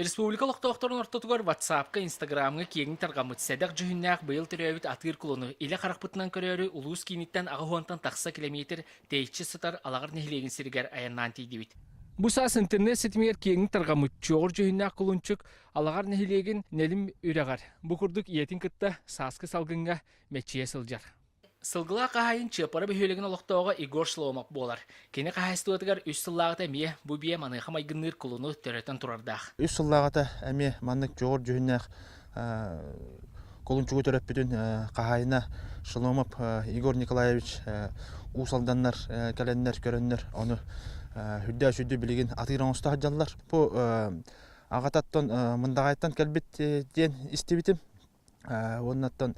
Республика олохтоохторун ортотугар WhatsApp-ка, Instagram-ҥа киэҥник тарҕаммыт сэдэх дьүһүннээх быйыл төрөөбүт атыыр кулуну илэ харахпытынан көрөөрү улуус кииниттэн 80-тан тахса килэмиэтир тэйиччи сытар Алаҕар нэһилиэгин сиригэр айаннаан тиийдибит. Бу саас интернет ситимигэр киэҥник тарҕаммыт чуоҕур дьүһүннээх кулунчук Алаҕар нэһилиэгин Нэлим үрэҕэр бу курдук ийэтин кытта сааскы салгыҥҥа мэччийэ сылдьар. Сылгылаах хаһаайын Чыаппара бөһүөлэгин олохтооҕо Егор Шломов буолар. Кини хаһаайыстыбатыгар үс сыллааҕыта эмиэ бу биэ маныаха майгынныыр кулуну төрөтөн турардаах. Үс сыллааҕыта эмиэ маннык чуоҕур дьүһүннээх кулунчугу төрөппүтүн хаһаайына Шломов Егор Николаевич Уус Алданнар кэлэннэр көрөннөр ону үрдээ сүрдүү билигин атыыр оҥосто сылдьаллар. Бу аҕататтан Мындаҕайтан кэлбит диэн истибитим. Уоннаттан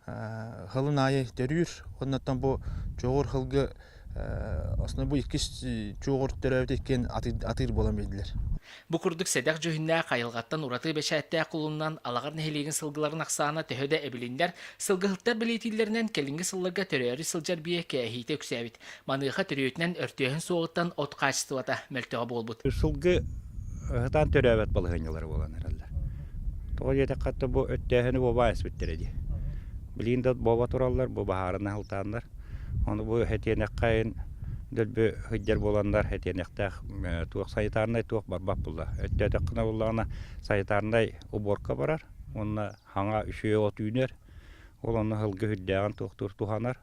хылын аайы төрүүр, уоннаттан бу чуоҕур хылгы основной бу иккис чуоҕур төрөөбүт иккиэн атыыр буолан биэрдилэр. Бу курдук сэдэх дьүһүннээх айылҕаттан ураты бэчээттээх кулуннан Алаҕар нэһилиэгин сылгыларын ахсаана төһө да эбилиннэр, сылгыһыттар бэлиэтииллэринэн кэлиҥҥи сылларга төрөөрү сылдьар биэ кээһиитэ үксээбит. Маныаха төрүөтүнэн өртөөһүн суоҕуттан от хаачыстыбата мөлтөҕө буолбут. Сылгы Ыһытаан төрөөбөт балаһыанньалара буолан эрэллэр. Тоҕо диэтэххэ то бу өттөөһүнү буоба эспиттэрэ дии. Билигин да буоба тураллар, бу баһаарына сылтааннар. Ону бу этиэнэххэ дөлбү сылдьар буоланнар этиэнэхтээх туох санитарнай туох барбат буолла. Өттөөтөххүнэ буоллаҕына санитарнай уборка барар уонна хаҥа үчүгэй от үүнэр. Ол онно сылгы үрдээҕин туохтуур туһанар.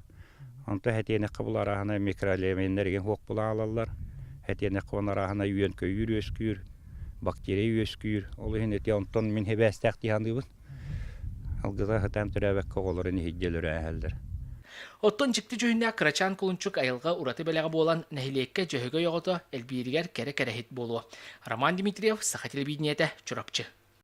Онто хэтиэнэххэ бул арааһынай микроэлеменнэр игин хуох булаалаллар. Хэтиэнэххэ он арааһынай үөн-көйүүр үөскүүр, бактерия үөскүүр. Ол иһин ити онтон мин хибээстээх дии саныыбын. Алгыта сытаан төрөөбөккө оҕолорун иһийдэ өлөрөөһөллөр. Оттон дьикти дьүһүннээх кырачаан кулунчук айылҕа ураты бэлэҕэ буолан нэһилиэккэ дьөһөгөй оҕото элбииригэр кэрэ кэрэһит буолуо. Роман Дмитриев, Саха телевидениетэ, Чурапчы.